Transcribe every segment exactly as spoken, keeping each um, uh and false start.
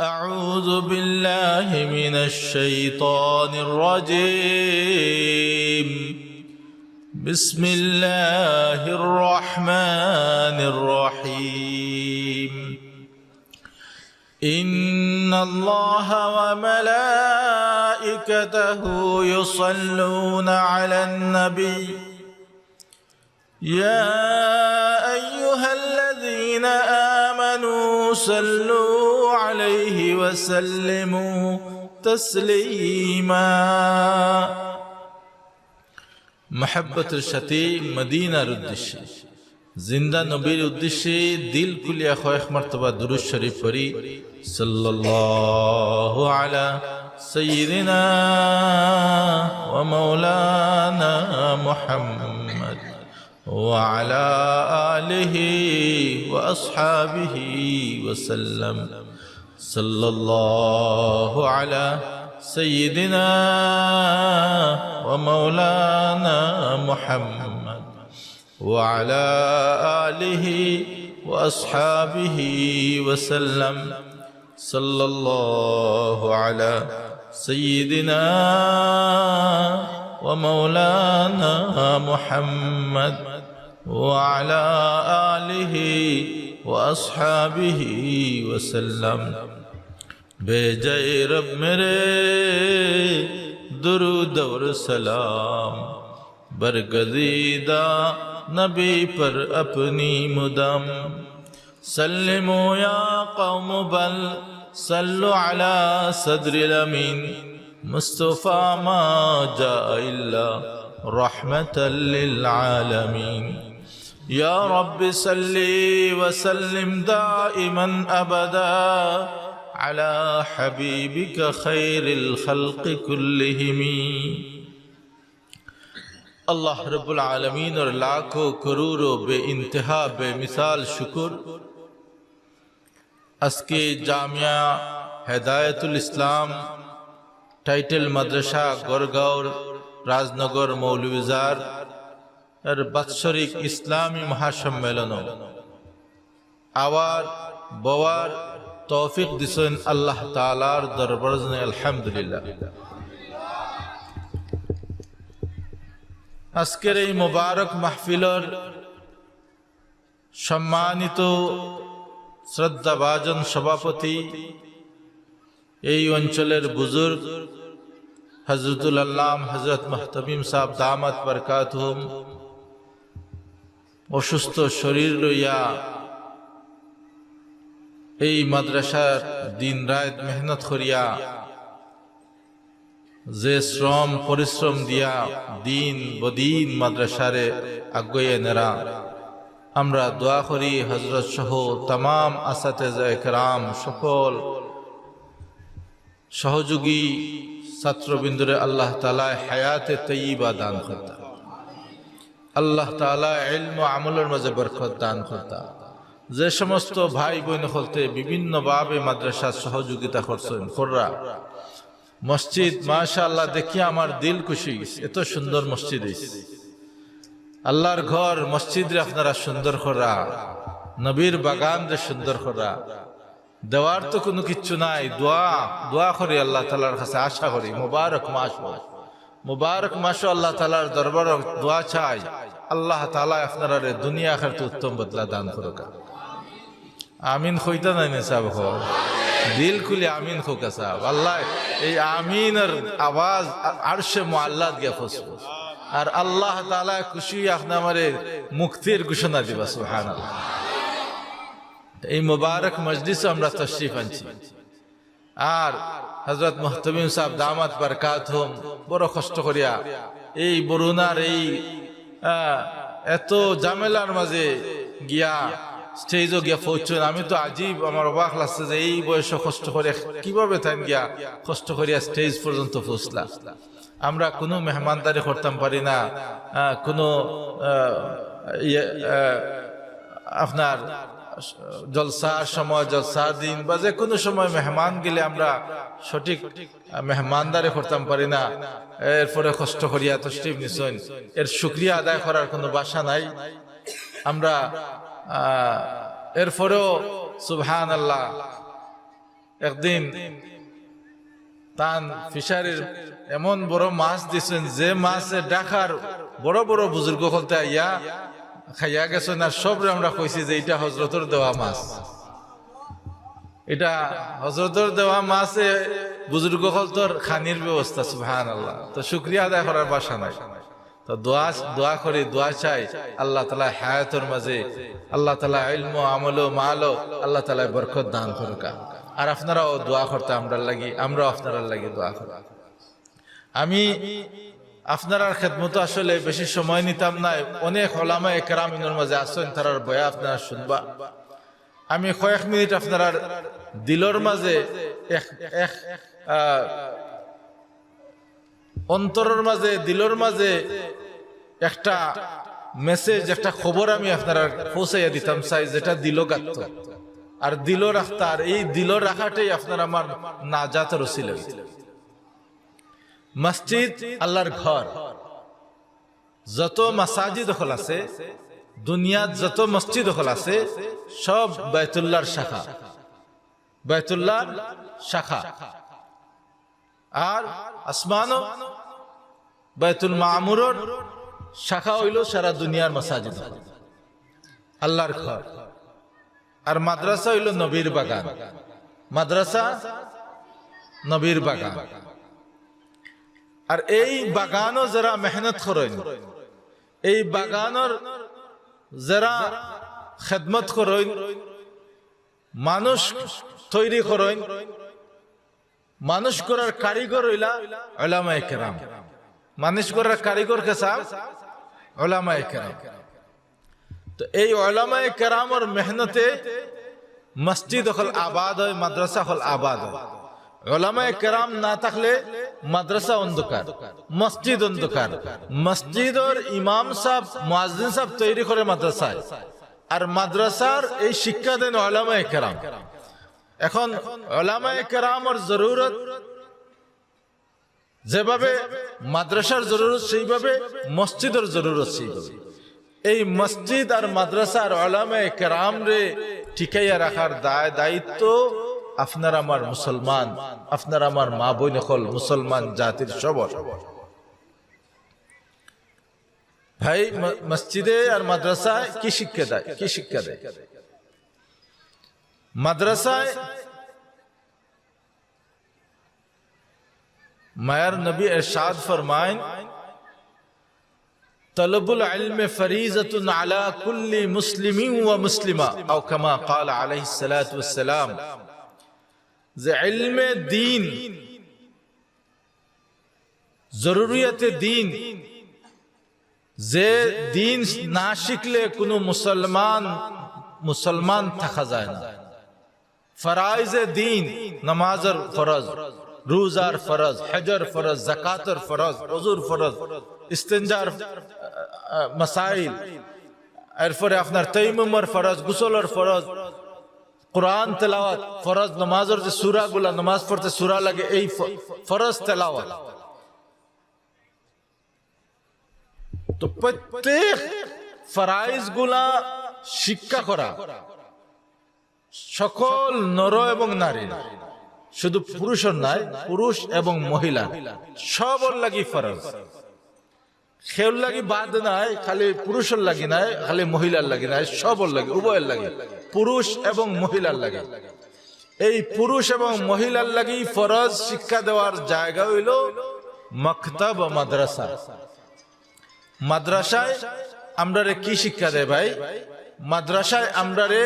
أعوذ بالله من الشيطان الرجيم. بسم الله الرحمن الرحيم. إن الله وملائكته يصلون على النبي. يا أيها الذين آمنوا صلوا عليه وسلموا تسليما. মহব্বতর সাথে মদিনার উদ্দেশ্যে, জিন্দা নবীর উদ্দেশ্যে দিল খুলিয়া কয়েক মর্তবা দুরূদ শরীফ পড়ি। সাল্লাল্লাহু আলা সাইয়্যিদিনা ওয়া মাওলানা মুহাম্মদ ওয়া আলা আলিহি ওয়া আসহাবিহি ওয়া সাল্লাম। সাল্লাল্লাহু আলা সাইয়্যিদিনা ওয়া মাওলানা মুহাম্মদ ওয়া আলা আলিহি ওয়া আসহাবিহি ওয়া সাল্লাম। সাল্লাল্লাহু আলা সাইয়্যিদিনা ওয়া মাওলানা মুহাম্মদ ওয়া আলা আলিহি ওয়া আসহাবিহি ওয়া সাল্লাম। بھیجے رب میرے درود اور سلام، برگزیدہ نبی پر اپنی مدام۔ سلموا يا قوم بل صلوا على صدر الأمين، مصطفى ما جاء إلا رحمة للعالمين۔ يا رب صل وسلم دائما أبدا على حبيبك خير الخلق كلهم۔ আল্লাহ রব্বুল আলামিনর লাখো করোড়ো বেইন্তেহা বেমিসাল শুকুর। আজকে জামিয়া হেদায়েতুল ইসলাম টাইটেল মাদ্রাসা গড়গাঁওর রাজনগর মৌলভীবাজার এর বাৎসরিক ইসলামী মহাসম্মেলন আওয়ার বওয়ার তৌফিক দিছইন আল্লাহ তাআলার দরবার জানাই আলহামদুলিল্লাহ। আজকের এই মোবারক মাহফিলর সম্মানিত শ্রদ্ধাভাজন সভাপতি, এই অঞ্চলের বুজুর্গ হযরতুল আল্লাম হযরত মুহতামিম সাহেব দামাত বারকাতুহুম অসুস্থ শরীর লইয়া এই মাদ্রাসার দিন রাত মেহনত করিয়া যে শ্রম পরিশ্রম দিয়া দিন বদিন মাদ্রাসারে আগুয়াইয়া নেরা, আমরা দোয়া করি হযরত সহ তামাম আসাতেজা একরাম, সকল সহযোগী ছাত্রবৃন্দরে আল্লাহ তাআলায় হায়াতে তৈয়বা দান করতা, আল্লাহ তাআলায় ইলম আমলর মাঝে বরকত দান করতা। যে সমস্ত ভাই বইন অকলতে বিভিন্নভাবে মাদ্রাসার সহযোগিতা করছইন, কররা, মসজিদ, মাশাআল্লাহ, দেখিয়া আমার দিল খুশি অইছে। এত সুন্দর মসজিদ অইছে। আল্লাহর ঘর, মসজিদরে আপনারা সুন্দর কররা, নবীর বাগানরে সুন্দর কররা। দেওয়ার তো কুনু কিচ্ছু নাই, দোয়া, দোয়া করি আল্লাহ তাআলার কাছে, আশা করি মোবারক মাস অউক। মোবারক মাসো আল্লাহ তাআলার দরবারো দোয়া চাই, আল্লাহ তাআলায় আপনারারে দুনিয়া আখিরাতো উত্তম বদলা দান করুক। আমিন কইতা নায় নি সাব? কও, দিল খুলি আমিন কউক্কা সাব। আল্লাহ, এই আমিনর আওয়াজ আ-, আরশে মুআল্লাত গিয়া পৌঁছবো। আর আল্লাহ তাআলায় খুশি অইয়া আপনে আমারে মুক্তির ঘোষণা দিবা। সুবহানাল্লাহ। এই মোবারক মজলিসো আমরা তশরিফ আনছি। আর হযরত মুহতামিম সাহেব দামাত বারকাতহুম বড় কষ্ট করিয়া এই বরুণার এই, আহ, এত ঝামেলার মাঝে গিয়া স্টেজো গিয়া পৌঁছছইন। আমি তো আজীব, আমার অবাক লাগছে যে এই বয়সো কষ্ট করিয়া কিভাবে তাইন গিয়া কষ্ট করিয়া স্টেজ পর্যন্ত পৌঁছলা। আমরা কুনু মেহমানদারি করতাম পারি না, আহ, কুনু, আহ, ইয়ে, আহ, আপনার জলসার সময়, জলসার দিন বা যে কুনু সময় মেহমান গেলে আমরা সঠিক, আহ, মেহমানদারি করতাম পারি না। এরপরে কষ্ট করিয়া তশরিফ নিছইন, এর শুকরিয়া আদায় করার কুনু ভাষা নাই। আমরা, আহ, এরপরেও সুবহানাল্লাহ, একদিন তান ফিশারির এমন বড় মাছ দিছইন, যে মাছে ঢাকার বড় বড় বুজুর্গ অকলতে আইয়া খাইয়া গেছইন। আর সবরে আমরা কইছি যে ইটা হজরতর দেওয়া মাছ, ইটা হজরতর দেওয়া মাছে বুজুর্গ অকলতর খানির ব্যবস্থা। সুবহানাল্লাহ। তো শুকরিয়া আদায় করার ভাষা নাই। তো দোয়া, দোয়া করি, দোয়া চাই, আল্লাহ তাআলা হায়াতর মাঝে, আল্লাহ তাআলা ইলমো, আমলো, মালো, আল্লাহ তাআলা বরকত দান করুকা। আর আপনারাও দোয়া করতা আমরার লাগি, আমরাও আপনারার লাগি দোয়া করি। আমি আপনারার খেদমতো আসলে বেশি সময় নিতাম নায়, অনেক ওলামায়ে কেরাম ইনোর মাঝে আছইন, তারার বয়ান আপনারা শুনবা। আমি কয়েক মিনিট আপনারার দিলর মাঝে এক, এক, আহ, অন্তরর মাঝে, দিলর মাঝে একটা message, একটা খবর আমি আপনারার পৌঁছাইয়া দিতাম চাই, যেটা দিলো গাঁথতো। আর দিলো রাখতা, আর এই দিলো রাখাটাই আপনার আমার নাজাতর উসিলা অইতো। মসজিদ আল্লাহর ঘর। যত মাসাজিদ অকল আছে, দুনিয়াত যত মসজিদ অকল আছে, সব বায়তুল্লাহর শাখা, বায়তুল্লাহর শাখা। আর আসমানো বায়তুল মামুরর শাখা অইলো সারা দুনিয়ার মাসাজিদ, আল্লাহর ঘর। আর মাদ্রাসা অইলো নবীর বাগান, মাদ্রাসা নবীর বাগান। আর এই বাগানো যেরা মেহনত করইন, এই বাগানর যেরা খেদমত করইন, মানুষ তৈরি করইন, মানুষ করার কারিগর অইলা ওলামায়ে কেরাম। মানুষ করার কারিগর কে সাব? ওলামায়ে কেরাম। তো এই ওলামায়ে কেরামর মেহনতে মসজিদ অকল আবাদ অয়, মাদ্রাসা অকল আবাদ অয়। ওলামায়ে কেরাম না থাকলে মাদ্রাসা অন্ধকার, মসজিদ অন্ধকার। মসজিদর ইমাম সাব, মুয়াজ্জিন সাব তৈরি করে মাদ্রাসায়, আর মাদ্রাসার এই শিক্ষা দেন ওলামায়ে কেরাম। এখন ওলামায়ে কেরামর জরুরত যেভাবে মাদ্রাসার জরুরত সেইভাবে, মসজিদর জরুরত সেইভাবে। এই মসজিদ আর মাদ্রাসার ওলামায়ে কেরামরে টিকাইয়া রাখার দায় দায়িত্ব আপনার আমার মুসলমান, আপনার আমার মা বইন অকল মুসলমান জাতির সবর। ভাই, ম-, মসজিদে আর মাদ্রাসায় কি শিক্ষা দেয়? কি শিক্ষা দেয়? মাদ্রাসায় মায়ার নবী ইরশাদ ফরমাইন, "তলবুল ইলমি ফরিজাতুন আলা কুল্লি মুসলিমিন ওয়া মুসলিমা", আও কামা ক্বালা আলাইহিস সালাতু ওয়াস সালাম, যে ইলমে দ্বীন, জরুরিয়াতে দ্বীন, যে দ্বীন না শিখলে কোনো মুসলমান, মুসলমান থাকা যায় না। ফরাইজে দ্বীন, নামাজর ফরজ, রোজার ফরজ, হজর ফরজ, যাকাতর ফরজ, ওযুর ফরজ, ইস্তেঞ্জার, আহ, আহ, মাসাইল, এরপরে আপনার তায়াম্মুমর ফরজ, গোসলর ফরজ, কোরআন তেলাওয়াত ফরজ, নামাজর যে সূরাগুলা, নামাজ পড়তে সূরা লাগে, এই ফ-, ফরজ তেলাওয়াত। তো প্রত্যেক ফরাইজগুলা শিক্ষা করা সকল নর এবং নারী, শুধু পুরুষর নায়, পুরুষ এবং মহিলা সবর লাগি ফরজ। কেউর লাগি বাদ নাই, খালি পুরুষর লাগি নাই, খালি মহিলার লাগি নাই, সবর লাগি, উভয়ের লাগি, পুরুষ এবং মহিলার লাগি। এই পুরুষ এবং মহিলার লাগি ফরজ শিক্ষা দেওয়ার জায়গা অইলো মক্তব ও মাদ্রাসা। মাদ্রাসায় আমরারে কি শিক্ষা দেয় ভাই? মাদ্রাসায় আমরারে,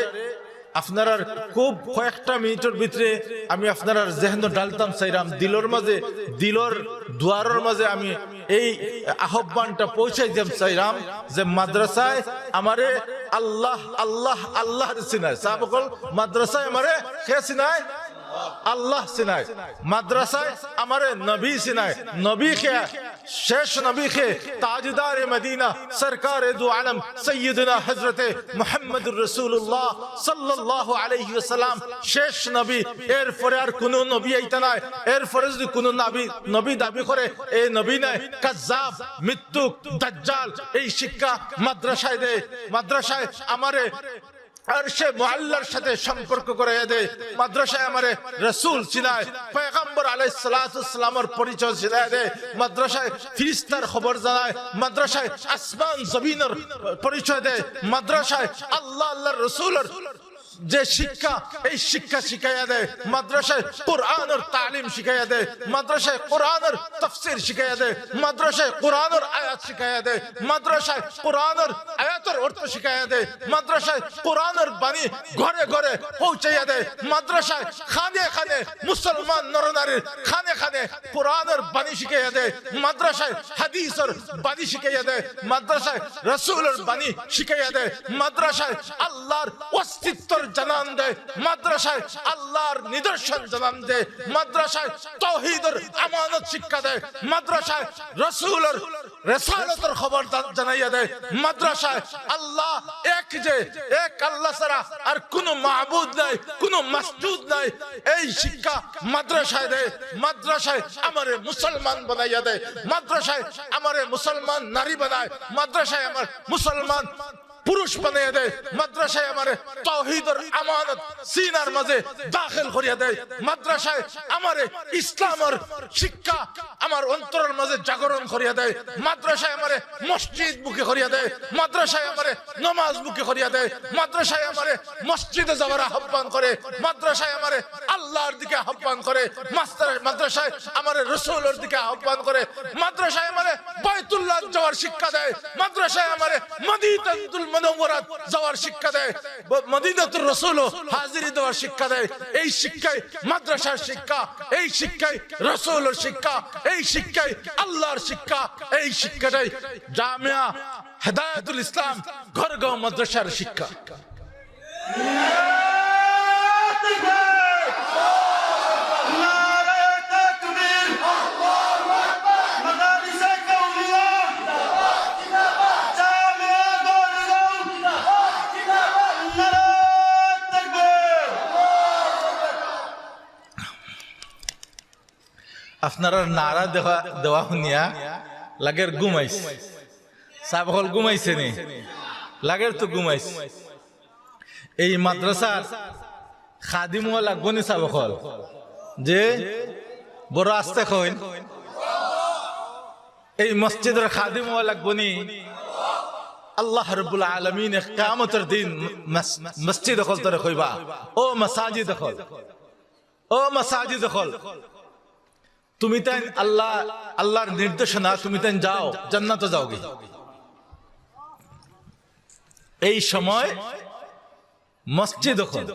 আপনারার খুব কয়েকটা মিনিটর ভিতরে আমি আপনারার জেহনো ডালতাম চাইরাম, দিলর মাঝে, দিলর দুয়ারর মাঝে আমি এই আহ্বানটা পৌঁছাই দিতাম চাইরাম যে মাদ্রাসায় আমারে আল্লাহ, আল্লাহ, আল্লাহ চিনায়। সাব অকল, মাদ্রাসায় আমারে কে চিনায়? আল্লাহ চিনায়। মাদ্রাসায় আমারে নবী চিনায়। নবী কে? শেষ নবী কে? তাজদার মদিনা, সরকার দু আলম, সৈয়দনা হযরত মুহাম্মদুর রাসূলুল্লাহ সাল্লাল্লাহু আলাইহি ওয়াসাল্লাম শেষ নবী। এরপরে আর কোনো নবী আইতা নায়। এরপরে যদি কোনো নবী, নবী দাবি করে, এ নবী নায়, কাজ্জাব, মিথ্যুক, দাজ্জাল। এই শিক্ষা মাদ্রাসায় দেয়। মাদ্রাসায় আমারে আরশে মুআল্লার সাথে সম্পর্ক করাইয়া দেয়। মাদ্রাসায় আমারে রাসূল চিনায়, পয়গম্বর আলাইহিস সালাতু ওয়াস সালামের পরিচয় চিনাইয়া দেয়। মাদ্রাসায় ফিরিস্তার খবর জানায়, মাদ্রাসায় আসমান জমিনের পরিচয় দেয়, মাদ্রাসায় আল্লাহ, আল্লাহর রাসূলের যে শিক্ষা, এই শিক্ষা শিখাইয়া দেয়। মাদ্রাসায় কোরআনের তালিম শিখাইয়া দেয়, মাদ্রাসায় কোরআনের তাফসীর শিখাইয়া দেয়, মাদ্রাসায় কোরআনের আয়াত শিখাইয়া দেয়, মাদ্রাসায় কোরআনের আয়াতের অর্থ শিখাইয়া দেয়, মাদ্রাসায় কোরআনের বাণী ঘরে ঘরে পৌঁছাইয়া দেয়, মাদ্রাসায় খানে খানে মুসলমান নরনারীর খানে খানে কোরআনের বাণী শিখাইয়া দেয়, মাদ্রাসায় হাদিসের বাণী শিখাইয়া দেয়, মাদ্রাসায় রাসূলের বাণী শিখাইয়া দেয়, মাদ্রাসায় আল্লাহর অস্তিত্বর জানান দেয়, মাদ্রাসায় আল্লাহর নিদর্শন জানান দেয়, মাদ্রাসায় তৌহিদের আমানত শিক্ষা দেয়, মাদ্রাসায় রাসূলের রেসালতের খবর জা-, জানাইয়া দেয়, মাদ্রাসায় আল্লাহ এক, যে এক আল্লাহ ছাড়া আর কোনো মাবুদ নাই, কোনো মাসজুদ নাই, এই শিক্ষা মাদ্রাসায় দেয়। মাদ্রাসায় আমারে মুসলমান বানাইয়া দেয়, মাদ্রাসায় আমারে মুসলমান নারী বানায়, মাদ্রাসায় আমার মুসলমান পুরুষ বানাইয়া দেয়, মাদ্রাসায় আমারে তৌহিদের আমানত সিনার মাঝে দাখিল করিয়া দেয়, মাদ্রাসায় আমারে ইসলামের শিক্ষা আমার অন্তরের মাঝে জাগরণ করিয়া দেয়, মাদ্রাসায় আমারে মসজিদ মুখী করিয়া দেয়, মাদ্রাসায় আমারে নমাজ মুখী করিয়া দেয়, মাদ্রাসায় আমারে মসজিদে যাওয়ার আহ্বান করে, মাদ্রাসায় আমারে আল্লাহর দিকে আহ্বান করে, মাস্টার-, মাদ্রাসায় আমারে রসুলের দিকে আহ্বান করে, মাদ্রাসায় আমারে বাইতুল্লাহ যাওয়ার শিক্ষা দেয়, মাদ্রাসায় আমারে মদিনাতুল মুনাওয়ারাত যাওয়ার শিক্ষা দেয়, ব-, মদিনাতুর রসুলও হাজিরি দেওয়ার শিক্ষা দেয়। এই শিক্ষাই মাদ্রাসার শিক্ষা, এই শিক্ষাই রসুলের শিক্ষা, এই শিক্ষাই আল্লাহর শিক্ষা, এই শিক্ষাটাই জামিয়া হেদায়েতুল ইসলাম ঘরগাঁও মাদ্রাসার শিক্ষা। আপনারার নারা দেওয়া, দেওয়া হুনিয়া লাগের ঘুমাইছ। সাব অকল ঘুমাইছে নি? লাগের তো ঘুমাইছ। এই মাদ্রাসার খাদিম অওয়া লাগবো নি সাব অকল? যে বড় আস্তে কইন, এই মসজিদর খাদিম অওয়া লাগবো নি? আল্লাহ রাব্বুল আলামিনে কিয়ামতর দিন মস-, মসজিদ অকলতরে কইবা, "ও মাসাজিদ অকল, ও মাসাজিদ অকল, তুমি তাইন আল্লাহ, আল্লাহর নির্দেশনা, তুমি তাইন যাও, জান্নাতো যাওগি।" এই সময় মসজিদ অকল,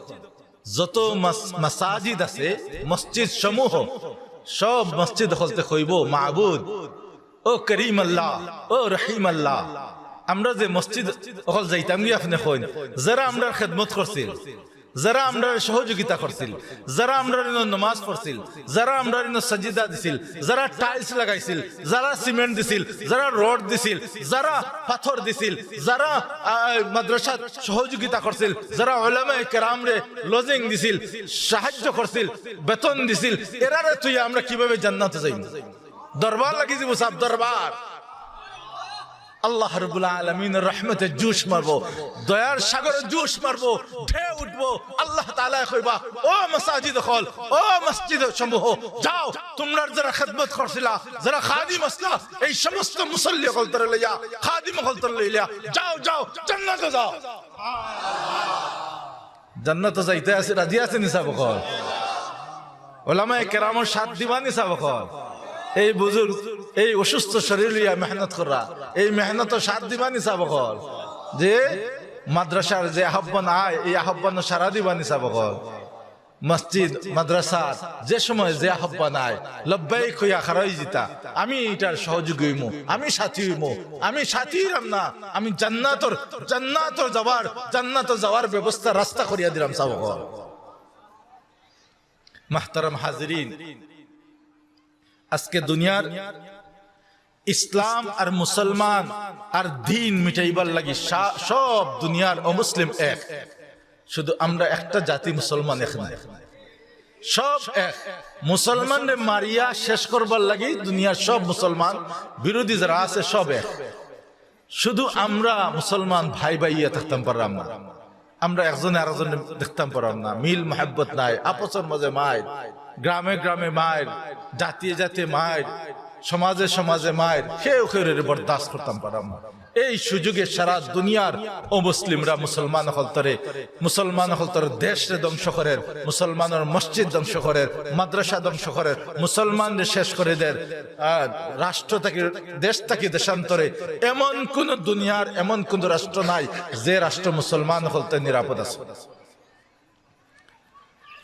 যত মাস-, মাসাজিদ আছে, মসজিদ সমূহ, সব মসজিদ অকলতে কইবো, "মাবুদ, ও করিম আল্লাহ, ও রহিম আল্লাহ, আমরা যে মসজিদ অকল যাইতাম গি আপনে কইন, যারা আমরার খেদমত করছিল, যারা আমরার সহযোগিতা করছিল, যারা আমরার ইনো নমাজ পড়ছিল, যারা আমরার ইনো সাজিদা দিছিল, যারা টাইলস লাগাইছিল, যারা সিমেন্ট দিছিল, যারা রড দিছিল, যারা পাথর দিছিল, যারা, আহ, মাদ্রাসাত সহযোগিতা করছিল, যারা উলামায়ে কেরামরে লজিং দিছিল, সাহায্য করছিল, বেতন দিছিল, এরারে থুইয়া আমরা কিভাবে জান্নাতো যাইমু?" দরবার লাগি যিবো সাব, দরবার। আল্লাহ রাব্বুল আলামিনের রহমতে জোশ মারবো, দয়ার সাগরে জোশ মারবো, ঢেউ উঠবো। আল্লাহ তাআলায় কইবা, "ও মাসাজিদ অকল, ও মসজিদ সমূহ, যাও, তুমরার যারা খেদমত করছিলা, যারা খাদিম আছলা, এই সমস্ত মুসল্লি অকলতরে লইয়া, খাদিম অকলতরে লইয়া, যাও, যাও, জান্নাতো যাও।" জান্নাতো যাইতে আছে, রাজি আছে নি সাব অকল? ওলামায়ে কেরামর সাথ দিবা নি সাব অকল? এই বুজুর্গ, এই অসুস্থ শরীর লইয়া মেহনত করা, এই মেহনতো সাথ দিবা নি সাব অকল? যে মাদ্রাসার যে আহ্বান আয়, এই আহ্বানো সাড়া দিবা নি সাব অকল? মসজিদ, মাদ্রাসার যে সময় যে আহ্বান আয়, লব্বাইক কইয়া খাড়া অই যিতা, "আমি ইটার সহযোগী অইমু, আমি সাথী অইমু, আমি সাথী অইরাম না, আমি জান্নাতর, জান্নাতর যাওয়ার, জান্নাতর যাওয়ার ব্যবস্থা রাস্তা করিয়া দিরাম" সাব অকল। মাহতারাম হাজিরিন, আজকে দুনিয়ার ইসলাম আর মুসলমান আর দিন মিটাইবার লাগি সা-, সব দুনিয়ার অমুসলিম এক, শুধু আমরা একটা জাতি মুসলমান এক নায়, সব এক। মুসলমানরে মারিয়া শেষ করবার লাগি দুনিয়ার সব মুসলমান বিরোধী যারা আছে সব এক। শুধু আমরা মুসলমান ভাই ভাই ইয়া থাকতাম পারলাম না। আমরা একজনে আরেকজনে দেখতাম পারাম না, মিল মহব্বত নাই, আপসর মাঝে মাইর, গ্রামে গ্রামে মাইর, জাতিয়ে জাতিয়ে মাইর, সমাজে সমাজে মাইর, কেউ কেউরে বরদাস্ত করতাম পারাম না। এই সুযোগে সারা দুনিয়ার অমুসলিমরা মুসলমান অকলতরে, মুসলমান অকলতর দেশরে ধ্বংস করের, মুসলমানর মসজিদ ধ্বংস করের, মাদ্রাসা ধ্বংস করের, মুসলমানরে শেষ করি দের। আর রাষ্ট্র থাকি, দেশ থাকি দেশান্তরে এমন কুনু দুনিয়ার এমন কুনু রাষ্ট্র নাই যে রাষ্ট্র মুসলমান অকলতে নিরাপদ আছে।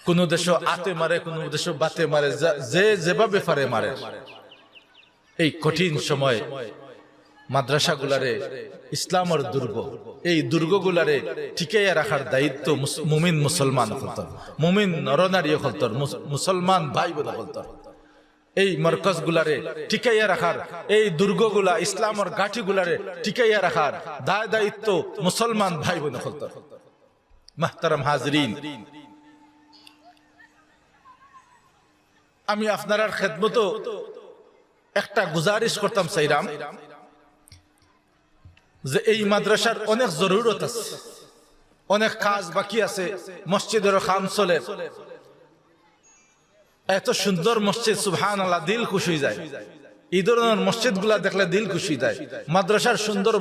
কুনু দেশো আতে মারে, কুনু দেশো বাতে মারে, যা-, যে যেভাবে পারে মারে। এই কঠিন সময় মাদ্রাসাগুলারে, ইসলামর দুর্গ, এই দুর্গগুলারে টিকাইয়া রাখার দায়িত্ব মুস-, মুমিন মুসলমান অকলতর, মুমিন নরনারী অকলতর, মুস-, মুসলমান ভাই বোন অকলতর। এই মরকজগুলারে টিকাইয়া রাখার, এই দুর্গগুলা, ইসলামর গাঁঠিগুলারে টিকাইয়া রাখার দায় দায়িত্ব মুসলমান ভাই বোন অকলতর। মাহতারাম হাজিরিন, আমি আপনারার খেদমতো একটা গুজারিশ করতাম চাইরাম যে এই মাদ্রাসার অনেক জরুরত আছে, অনেক কাজ বাকি আছে, মসজিদর কাম চলের। এত সুন্দর মসজিদ, সুবহানাল্লাহ, দিল খুশ অই যায়। এই ধরনর মসজিদগুলা দেখলে দিল খুশ অই যায়। মাদ্রাসার সুন্দর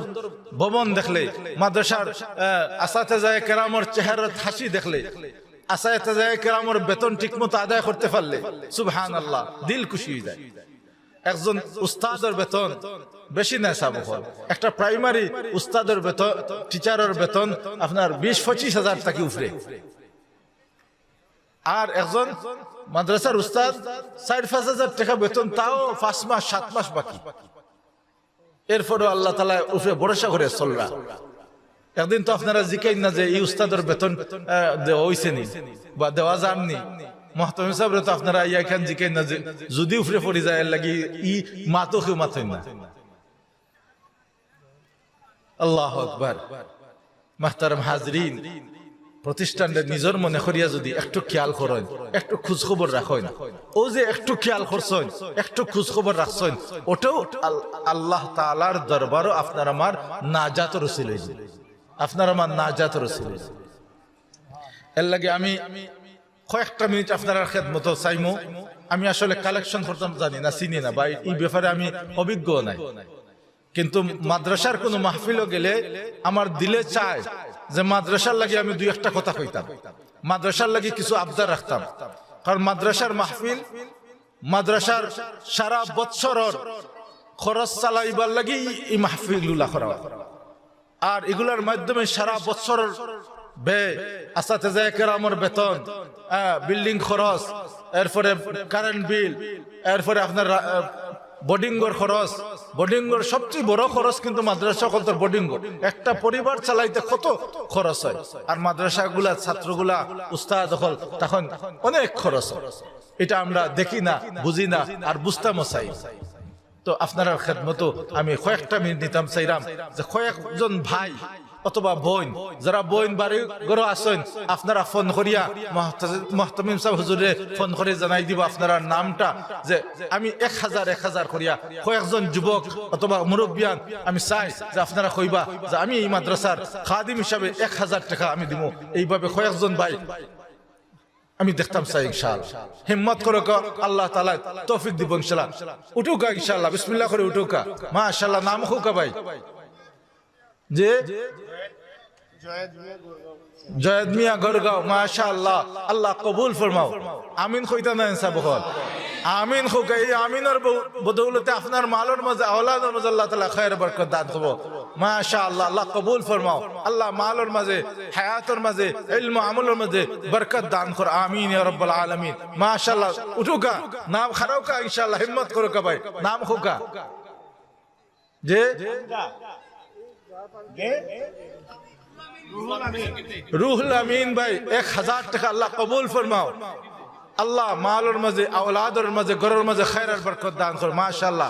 ভবন দেখলে, মাদ্রাসার, আহ, আসাতেজায়ে কেরামর চেহারাত হাসি দেখলে, আসাতেজায়ে কেরামর বেতন ঠিকমতো আদায় করতে পারলে, সুবহানাল্লাহ, দিল খুশ অই যায়। একজন উস্তাদর বেতন বেশি নায় সাব অকল, একটা প্রাইমারি উস্তাদর বেতন, টিচারর বেতন আপনার বিশ পঁচিশ হাজার থাকি উপরে। আর একজন মাদ্রাসার উস্তাদ চাইর পাঁচ হাজার টেকা বেতন, তাও পাঁচ মাস সাত মাস বাকি। এরপরও আল্লাহ তাআলার উপরে ভরসা করি চলরা। একদিন তো আপনারা জিকাইন না যে ই উস্তাদর বেতন, আহ, দেওয়া অইছে নি বা দেওয়া যার নি। মুহতামিম সাবরে তো আপনারা আইয়া ইখান জিকাইন না যে যুদি উপরে পড়ি যায়, এর লাগি ই মাতো কেউ মাতইন না। আল্লাহু আকবার। মাহতারাম হাজিরিন, প্রতিষ্ঠানরে নিজর মনে করিয়া যুদি একটু খেয়াল করইন, একটু খোঁজ খবর রাখইন, অউ যে একটু খেয়াল করছইন, একটু খোঁজ খবর রাখছইন, অটাও আল-, আল্লাহ তাআলার দরবারো আপনার আমার নাজাতর উসিলা অইবো, আপনার আমার নাজাতর উসিলা অইবো। এর লাগি আমি কয়েকটা মিনিট আপনারার খেদমতো চাইমু। আমি আসলে কালেকশন করতাম জানি না, চিনি না, বা ই ব্যাপারে আমি অভিজ্ঞ নাই। কিন্তু মাদ্রাসার কুনু মাহফিলো গেলে আমার দিলে চায় যে মাদ্রাসার লাগি আমি দুই একটা কথা কইতাম, মাদ্রাসার লাগি কিছু আবদার রাখতাম। কারণ মাদ্রাসার মাহফিল, মাদ্রাসার সারা বৎসরর খরচ চালাইবার লাগি ই মাহফিলগুলা করা অয়। আর ইগুলার মাধ্যমে সারা বৎসরর ব্যয়, আসাতেজায়ে কেরামর বেতন, আহ, বিল্ডিং খরচ, এরপরে কারেন্ট বিল, এরপরে আপনার রা-, আহ, বোর্ডিংর খরচ, বোর্ডিংর সবচেয়ে বড় খরচ কিন্তু মাদ্রাসা অকলতর বোর্ডিং। একটা পরিবার চালাইতে কত খরচ অয়, আর মাদ্রাসাগুলা, ছাত্রগুলা, উস্তাদ অকল, তখন অনেক খরচ অয়। ইটা আমরা দেখি না, বুঝি না, আর বুঝতামও চাই। তো আপনারার খেদমতো আমি কয়েকটা মিনিট নিতাম চাইরাম যে কয়েকজন ভাই অথবা বইন, যারা বইন বাড়ি ঘরো আছইন, আপনারা ফোন করিয়া মুহতাজ-, মুহতামিম সাব হুজুররে ফোন করি জানাই দিবা আপনারার নামটা, যে আমি এক হাজার, এক হাজার করিয়া কয়েকজন যুবক অথবা মুরব্বিয়ান আমি চাই যে আপনারা কইবা যে আমি এই মাদ্রাসার খাদিম হিসাবে এক হাজার টেকা আমি দিমু। এইভাবে কয়েকজন ভাই আমি দেখতাম চাই ইনশাআল্লাহ। হিম্মত করউক্কা, আল্লাহ তাআলায় তৌফিক দিবা ইনশাআল্লাহ। উঠউক্কা ইনশাআল্লাহ, বিসমিল্লাহ করি উঠউক্কা। মাশাআল্লাহ, নাম কউক্কা ভাই। জি? জয়েদ মিয়া গড়গাঁও, মাশাআল্লাহ, আল্লাহ কবুল ফরমাও। আমিন কইতা না ইনসাফ অকল? আমিন কউক্কা। এই আমিনর বৌ-, বদৌলতে আপনার মালর মাঝে, আওলাদর মাঝে আল্লাহ তাআলায় খায়ের বরকত দান করবা। মাশাআল্লাহ, আল্লাহ কবুল ফরমাও। আল্লাহ মালর মাঝে, হায়াতর মাঝে, ইলম আমলর মাঝে বরকত দান করো। আমিন ইয়া রাব্বাল আলামিন। মাশাআল্লাহ, উঠউক্কা, নাম খাড়াউক্কা ইনশাআল্লাহ, হিম্মত করউক্কা ভাই, নাম কউক্কা। জি? রুহুল আমিন ভাই, এক হাজার টেকা, আল্লাহ কবুল ফরমাও। আল্লাহ মালর মাঝে, আওলাদর মাঝে, ঘরর মাঝে খায়ের আর বরকত দান করো। মাশাআল্লাহ।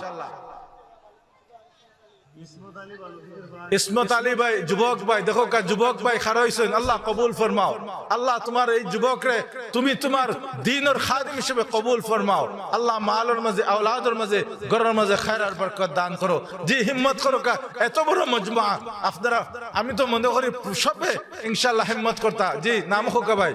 ইসমত আলী ভাই, যুবক ভাই, দেখো কা যুবক ভাই খাড়া অইছইন, আল্লাহ কবুল ফরমাও। আল্লাহ তুমার এই যুবকরে তুমি তুমার দ্বীনর খাদিম হিসাবে কবুল ফরমাও। আল্লাহ মালর মাঝে, আওলাদর মাঝে, ঘরর মাঝে খায়ের আর বরকত দান করো। জি, হিম্মত করো কা, এত বড় মজমা আপনারা, আমি তো মনে করি সবে ইনশাআল্লাহ হিম্মত করতা। জি, নাম কউক্কা ভাই।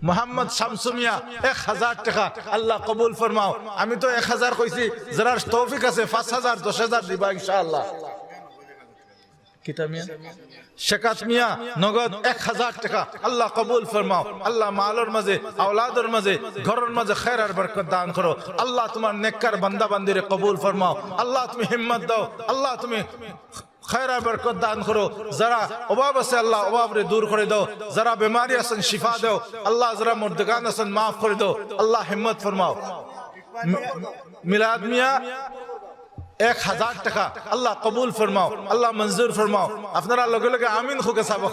মোহাম্মদ শামসু মিয়া, এক হাজার টেকা, আল্লাহ কবুল ফরমাও। আমি তো এক হাজার কইছি, যারার তৌফিক আছে পাঁচ হাজার, দশ হাজার দিবা ইনশাআল্লাহ। কিতা মিয়া? শেকাত মিয়া, নগদ এক হাজার টেকা, আল্লাহ কবুল ফরমাও। আল্লাহ মালর মাঝে, আওলাদর মাঝে, ঘরর মাঝে খায়ের আর বরকত দান করো। আল্লাহ তুমার নেককার বান্দা বান্দিরে কবুল ফরমাও। আল্লাহ তুমি হিম্মত দাও, আল্লাহ তুমি খায়ের আর বরকত দান করো। যারা অভাব আছে আল্লাহ অভাবরে দূর করি দেও, যারা বেমারি আছইন শিফা দেও আল্লাহ, যারা মুর্দেগান আছইন মাফ করি দেও আল্লাহ, হিম্মত ফরমাও। মি-, মিলাদ মিয়া এক হাজার টেকা, আল্লাহ কবুল ফরমাও, আল্লাহ মঞ্জুর ফরমাও। আপনারা লগে লগে আমিন কউক্কা সবে।